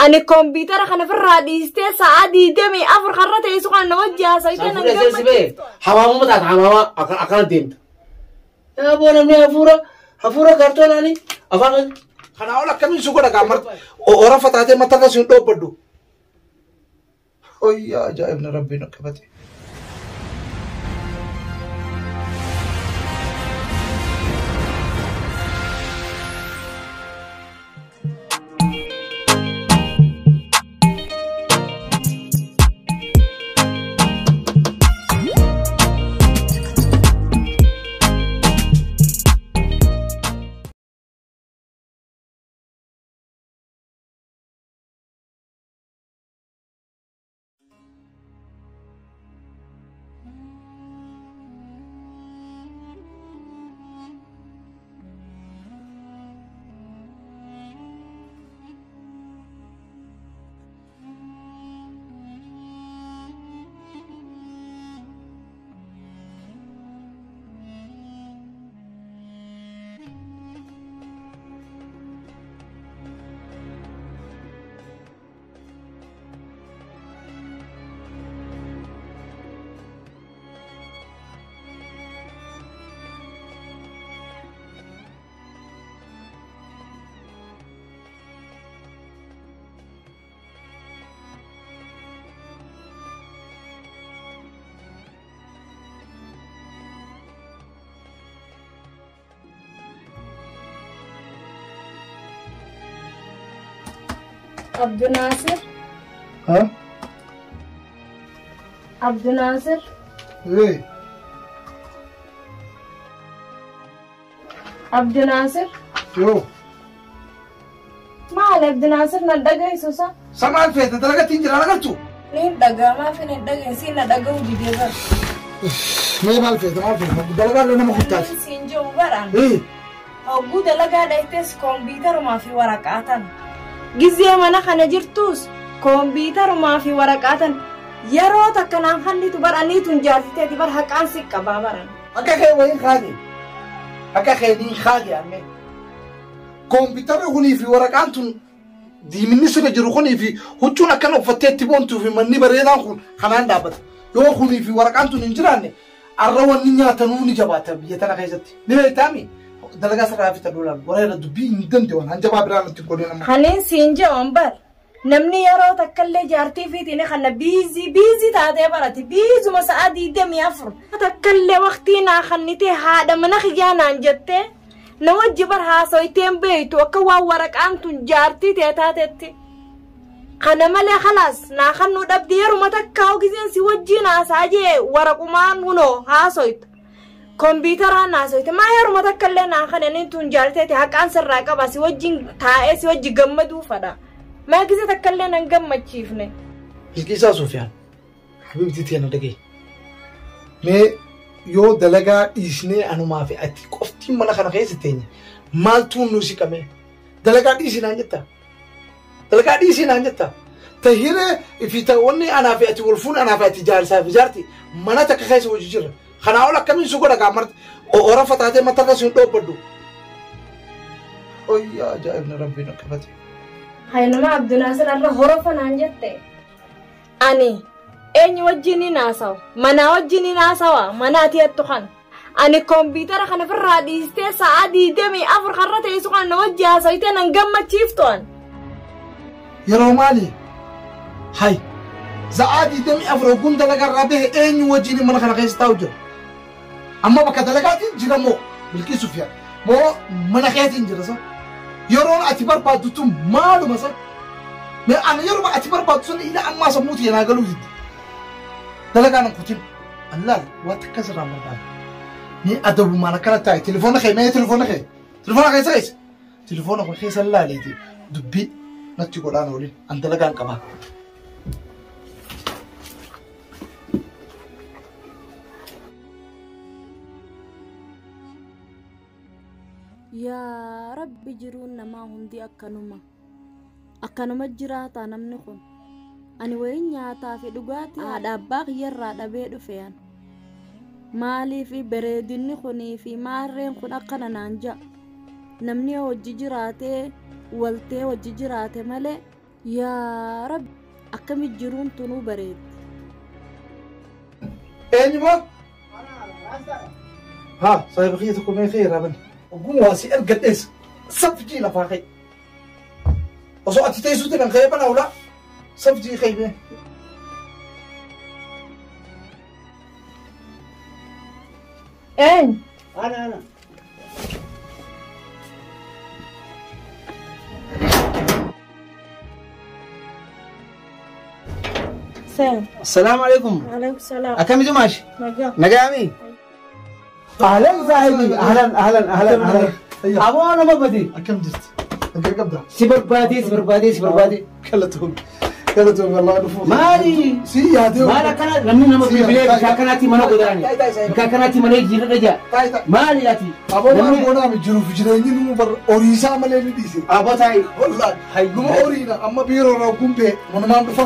Ani kompiitara kana ofirraa dhiistee sa'a 24 karra teessu kana nama wajji haasa'itee nan gammachiiftu. Hamaamuma taata hamaama akkana deemta. Yaa boo namni hafuura hafuura kaartoonaani afaan. Kanaa ol akkamiin si godha gaa orafa taatee matarra si hin dhoobbadhu. Oyyaa ajaa'ibna rabbiin qabate. Abdunasir. Huh? Abdunasir. Hey. Abdunasir. Yo. Maal Abdunasir na dhaggeessu sa? Samaan feete dalagatti hin jira agartu? Ni dhagaa maaf hin dhaggeessi na dhaga'uu didee bara. Mee maal feete maal feete dalagaa illee nama kuttaati. Siin jiru baraan. Hogguu dalagaa dhayitees kompiitarumaa fi waraqaa tan. Gizee mana kana jirtus kompiitarumaa fi waraqaa tan yeroo takka naan hallitu baraniitu hin jaartiteeti bar haqaan si qabaa baran. Akka kee wayiin kaage. Akka keetiin kaage ammee. Kompiitarri kunii fi waraqaan tun diiminni sirra jiru kunii fi huccuun akkana uffattee itti boontuu fi manni bareedaan kun kanaan dhaabbata. Yoo kunii fi waraqaan tun hin jiraanne arra wanni nyaatanuu ni jabaata biyya tana keessatti. Ni beektaami? Dalagaa sirraa fi ta'uudhaan wareera dubbii hin danda'u hanjabaa biraan nutti godhe nama. Kanneen siin jedhan bar namni yeroo takkallee jaartii fiitiin kana biizii biizii taatee barate biizuma sa'a 24 takkallee waqtii naa kannitee haadha mana kiyyaa naan jettee na wajji bar haasoyteen beeytu akka waan waraqaan tun jaartii ta'e taatetti. Kana malee khalaas naa kannuu dhabdi yeruma takka hoogizeen si wajjiin haasaa jee waraqumaan hunoo haasoytu. Kompiitaraan haasoyte maa yeruma takkallee naa kanneen tun jaarteeti haqaan sirraa qaba si wajjiin taa'ee si wajji gammaduu fadha. Maa gizee takkallee nan gammachiifne. Bilqiisaa Sufiyaan habibti tiyana dhagaye. Mee yoo dalagaa dhiisnee anumaa fi ati qoftiin mana kana keessa teenye maaltu nu si qabee? Dalagaa dhiisii naan jettaa? Dalagaa dhiisii naan jettaa? Tahiree fi wanni anaa fi ati wal fuun anaa fi ati jaarsaa fi jaarti mana takka keessa hojii jirra. Kanaa ol akkamiin si godha gaa marti orafa taatee matarra si hin dhoobbadhu. Oyyaa ajaa'ibna rabbiin qabate. Haynuma Abdunasir arra horofa naan jette. Ani eenyu wajjin hin haasawu mana wajjin hin haasawa mana ati hattu kana. Ani kompiitara kana ofirraa dhiistee sa'a 24 karra teessu kana na wajji haasoytee nan gammachiiftu an. Yeroo maali? Hay sa'a 24 hogguun dalagaa irraa bahe eenyu wajjin mana kana keessa taa'u jira? Amma bakka dalagaatiin jira moo Bilqii Sufiyaan moo mana keetiin jira sa? Yeroon ati barbaaddu tun maaluma sa? Mee ani yeroo ati barbaaddu sun ila ammaa sammuu tiyya naa galuu didde. Dalagaa nan kutin. Allaal waan takka sirraa hin barbaadu. Mee adabumaan akkana taa'e telefoona kee mee telefoona kee telefoona keessa keessa telefoona kee keessa laaleeti dubbii natti godhaan oolin an dalagaan qabaa. Yaa Rabbi jiruun namaa hundi akkanuma. Akkanuma jiraataa namni kun. Ani wayin nyaataa fi dhugaatii haadha abbaa kiyyarraa dhabee dhufe an. Maaliif bareedinni kunii fi maarreen kun akkana naan ja'a. Namni hojii jiraatee waltee hojii jiraate malee Yaa Rabbi akkami jiruun tunuu bareeddi. Eenyuma? Haa saahiba kiyya tokko mee kee irraa bani. Ogummaa waa si argadhees safjii lafaa ka'e. Osoo ati teessuutti kan ka'ee bana ulaa safjii ka'e mee. Eenyu? Ana ana. Seen. Assalaamu alaikum. Alaikum salaam. Akkamitu maashi? Nagaa. Nagaami? Ahlan saahibi. Ahlan ahlan ahlan ahlan. Aboo nama badi. Akkam jirti? Nagaa qabdaa? Si barbaadee si barbaadee si barbaadee. Galatoom. Galatoom Allah dhufuu. Maali? Si yaadee. Maal akkana namni nama bilbilee bikka akkanaatti mana godaani. Bikka akkanaatti mana jijjiirra jaa. Maali ati? Aboo maal goonaami jiruuf jireenyi nu bar horiisaa malee ni dhiise. Aboo taa'i. Wallaahi. Numa horiidha amma biiroo irraa gumbee manumaan dhufa.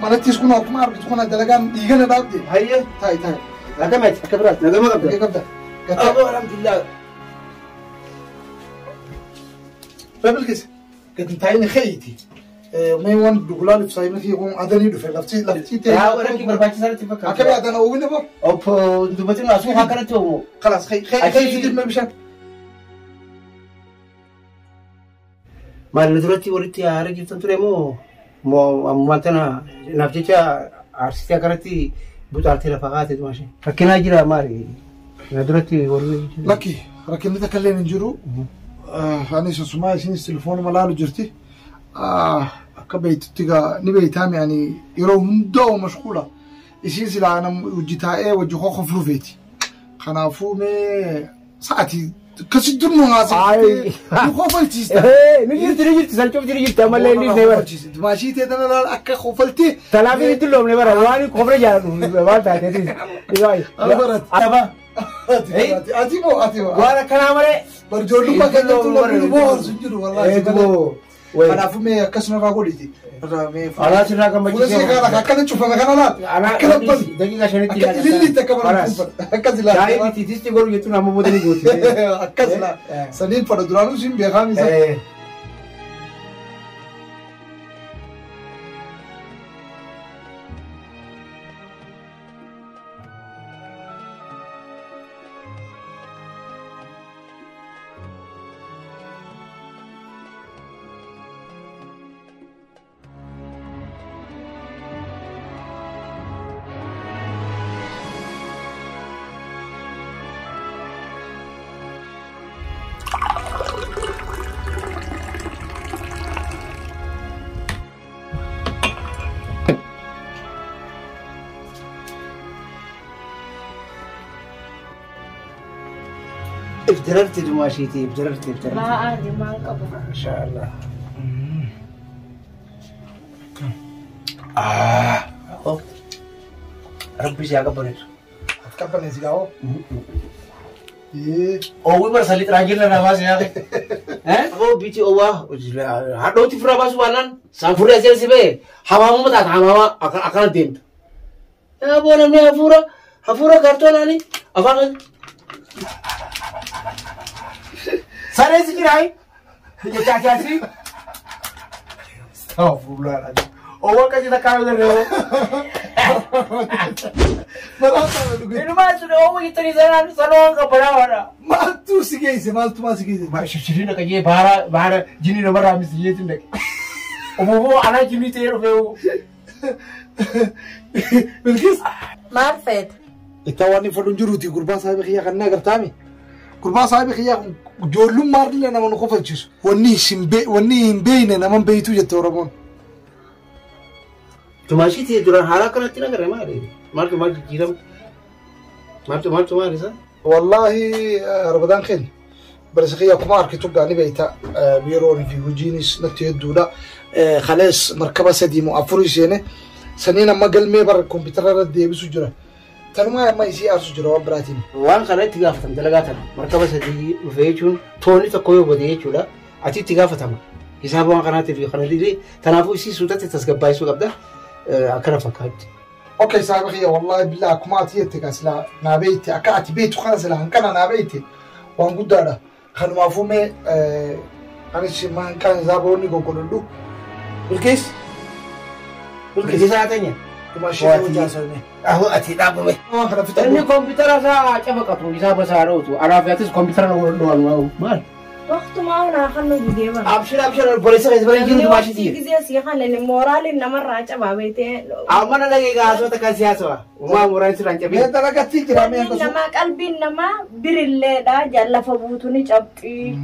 Manattis kun akkuma argitu kana dalagaan dhiigana dhaabde. Hayyee. Taa'i taa'i. Akkamitti? Akka biraatti. Nagama qabda. Nagaa qabda. Aboo alhamdulillah. Bilkis gadi taa'in keeyti. Mee waan dhugulaan ibsaa fi kun adanii dhufe lafti lafti ta'e. Yaa warra barbaachisaa natti fakkaata. Akkami adana oowwine bor? Obbo dubbatiin asuu akkanatti oomu. Kalaas kee fidin mee bishaan. Maal nu duratti walitti haara jirtan ture moo ammaa tana naaf jecha aarsitee akkanatti buxaartee lafa kaatee maashee. Rakkinaa jira maali? Na duratti warri. Lakki rakkinni takka illee hin jiru. Ani susumaa isinis telefoonuma laalu jirti. Akka beektutti gaa ni beektaami ani yeroo hundaa mashquula. Isiin silaa nam hojii taa'ee hojii koo kofluufeeti. Kanaafuu mee sa'aatii akkasitti nu haasofte nu kofalchiista. Ni jirti ni jirti salcoofti ni jirti ammallee inni dhiisee bara. Maashii ta'e tana laal akka kofaltee. Talaafii itti loomne bara waan kofle jaalladhu waan taateetis. Araba. Ati moo ati moo. Waan akkanaa malee. Barjoollummaa keenyatti namni nu bohaarsu hin jiru wallaahi. Kanaafuu mee akkasuma irraa godhiti. Alaa sirraa gammachiisee. Fuula kana akkana cufame kana laal. Akkana bali. Daqiiqa shanitti. Akka ililliitti akka bara akkas ilaala. Shaayii miti tisti godhu jechuun amma booda ni gooti. Akkas ilaala. Saniin fadha duraanuu siin beekaa misa. ابتررت دماشيتي ابتررت ابتررت. ما عادي ما انقبض. ما شاء الله. ربي سيقبل. أتقبل نسيقاو. إيه. أو بر سالي تراجل أنا باس يا أخي. ها؟ أبو بيتي أوه هادو تفرا باس وانان سافوري أزيل سبي حمامو متى حمامة أكل دين. يا أبو نمني هفورة هفورة كرتون أني أفهم. سارة سكراي يا چاچا استغفر الله العظيم. أول كذي تكلم ده. إنه ما سنة أول يتري زمان سنة كبرا ورا. ما تو سكيسة ما تو ما سكيسة. ما شو نك ये बारह बारह जिनी नंबर आमिस ये तुम देख. वो आना जिनी तेरे पे بالكيس. ما عرفت. التواني فلون جروتي قربان صاحبي خيا خلنا قرتامي. قربان صاحبي خيا جولم مارلي أنا من خوف الجيش. وني شنبي وني بين أنا من بيتو جت ورمون. تماشي تي دوران حالا كنا تنا كره ماري. مار تو مار جيرم. مار تو مار تو ماري سا. والله رمضان خير. بس خيا كمار كتب قاني بيتا بيرون في وجينيس نتي الدولة خلاص مركبة سديم أفريسينه سنين ما قال مي بر الكمبيوتر رد بسجرة تنما ما يصير أرسجرة وبراتين. وان خلاص تقافتم دلقاتنا مركبة سدي وفيجون توني تقوي بديه شولا أتي تقافتم حساب وان قناة في قناة دي تنافسي سودة تتسقى سوق أبدا أكره فكات. أوكي صاحبي خيا والله بالله كما تيتك أصلا نابيتي أكاتي بيت خلاص لا هنكنا نابيتي وان قدرة خلوا مفهومي أنا شيء ما كان زابوني قولوا له. Bilqiis. Bilqis isaa teenya. Dumaashii hojjaasame. Ahoo ati dhaabame. Waan kana fixadhu. Inni kompiitara isaa cafaqatu isaa basaarootu. Anaaf yaatis kompiitara na maal? Waqtumaa naa kan nu didee bara. Abshir abshir poolisa keessa bara jiru dumaashii tiye. Gisee si kan inni mooraaliin namarraa cabaa beetee. Amma na dhagee gaasota kan siyaasawa. Uumaa mooraan sirraan cabee. Mee dalagatti jira mee Qalbiin namaa qalbiin namaa birilleedha lafa buutu ni cabxii.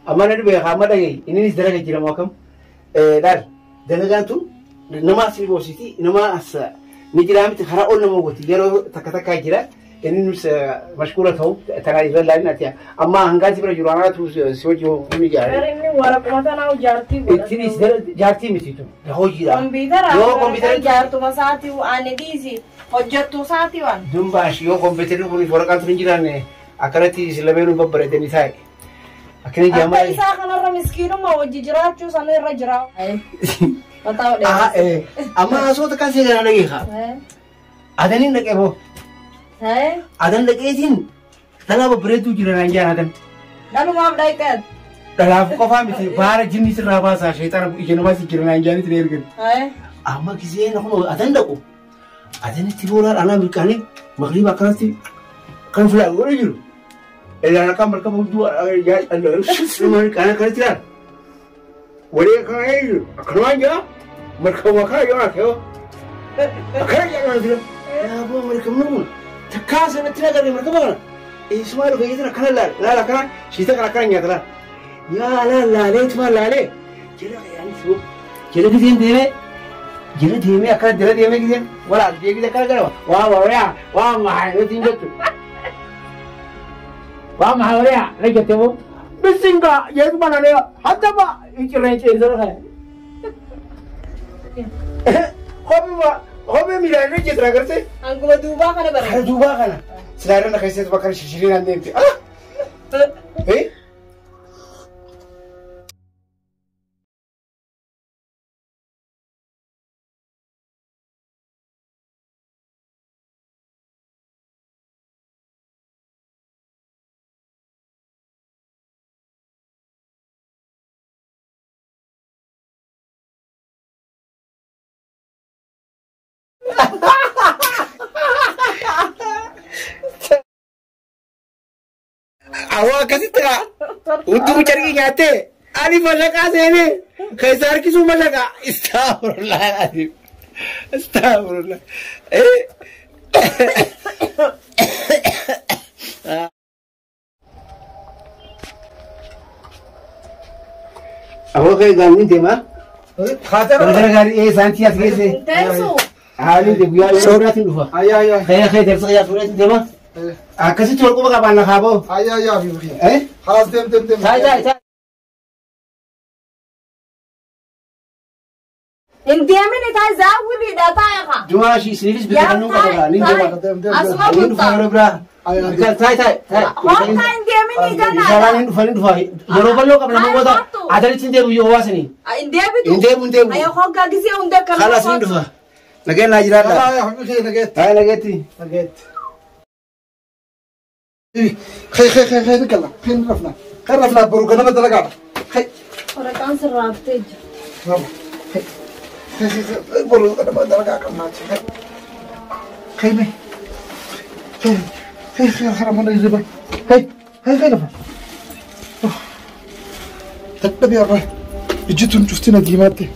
Amma na dhibee amma dhagee innis dalaga jira moo akkam? Laal dalagaan tun nama as boositi nama as ni jira miti karaa ol nama gooti yeroo takka takkaa jira. Inni nus mashkuura ta'u tanaa irra laalin ati amma hangaati bira jiru anaatu si hojii ni jaare. Gara inni waraquma tanaa jaartii Ittiin jaartii miti tun hojiidha. Kompiitara Yoo kompiitara jaartuma isaatii ani dhiisi hojjettuu isaatii waan. Dumbaash yoo kompiitarri kun waraqaan tun hin jiraanne akkanatti isin lameenuu babbareedanii taa'e. Akkana Akka jaamaa. isaa kanarra miskiinummaa hojii jiraachuu sana irra jira. Mataa odheessa. Amma haasota kan seeganaa dhageekaa. Adaniin dhaqee boo. Adan dhaqeetiin dhalaa babbareedduu jira naan jaan adan. Dhalumaaf dhaqeet. Dhalaaf qofaa miti baara jinni sirraa baasaa sheexana ija namaas jira naan jaanitti na ergan. Amma gisee na kun adan dhaqu. Adanitti boolaan anaa mirqaanee maqriiba akkanatti kan filaa godhe jiru. Elaan akka markaba hudduu mirqaanee akkanatti ilaala. Walii akkana jiru akkanumaan jira markaba akkana yoo akkana akkana jedhama jira. Yaaboo markabni kun takkaa sanatti nagarre markaba kana. Eessumaa dhufe jechuun akkana laala laala akkana shiita kana akkana nyaata laala. Yaa laala laalee tuma laalee jala yaani soo jala giseen deemee jala deemee akkana jala deemee giseen walaal deebite akkana gara waa waa waa waa nuti hin jettu. Waa maxaa la jette moo bisinga jeetu mana lee hadda ba icirreen ceesara kana. Kophee kophee miidhaan irra jeetu agartee. Hanguma duubaa kana Kana bareeda. duubaa kana silaayirra na keessatti bakka shishiriin aan deemte. Ah! Eh? Awwa akkasitti kaa. Hudduu carqii nyaattee ani mashaqaa seenee keessa harkisuu mashaqaa. Istaafurullah alazim. Istaafurullah. Eh. Awwa kee gaanii deemaa. Kaatee Gara gaarii ee saantii as geesse. Teessoo. Haalli guyyaa yeroo biraatiin dhufa. Ayyaa ayyaa. Kee kee deemsa qiyyaa fuudheetiin deemaa. Akkasitti wal quba qabaan lafaa ba'u. Ayyaa ayyaa fi Eh? Halas deem deem deem. Taa'e taa'e taa'e. Hin deemini taa'e zaawwiliidha taa'e kaa. Jumaa isiniifis bitannuu qaba. Ni deema. Deem deem. Asuma Inni dhufa yeroo biraa. Taa'e taa'e taa'e. Hoota hin deemini Inshaallah ganaadha. ni dhufa ni dhufa. Yeroo bal'oo qabna namoota adanitti hin deebi'u yoo hawaasni. Hin deebitu. Hin deebi'u hin deebi'u. Ayo hoggaa gisee hunda kan. Khalas ni dhufa. Nageen naa jiraadha. Ayyaa fi nageetti. Taa'e nageetti. Nageetti. Khay khay khay khay nikala. Khay rafna. Khay rafna boru ganama dalagaadha. Khay. Waraqaan sirraaftee jira. Rafna. Khay. Khay khay boru ganama dalagaa qabnaa. Khay. Khay me. Khay khay khay khay mana yiba. Khay khay khay rafa. Tadhabi arra. Ijitun cuftina diimaatti.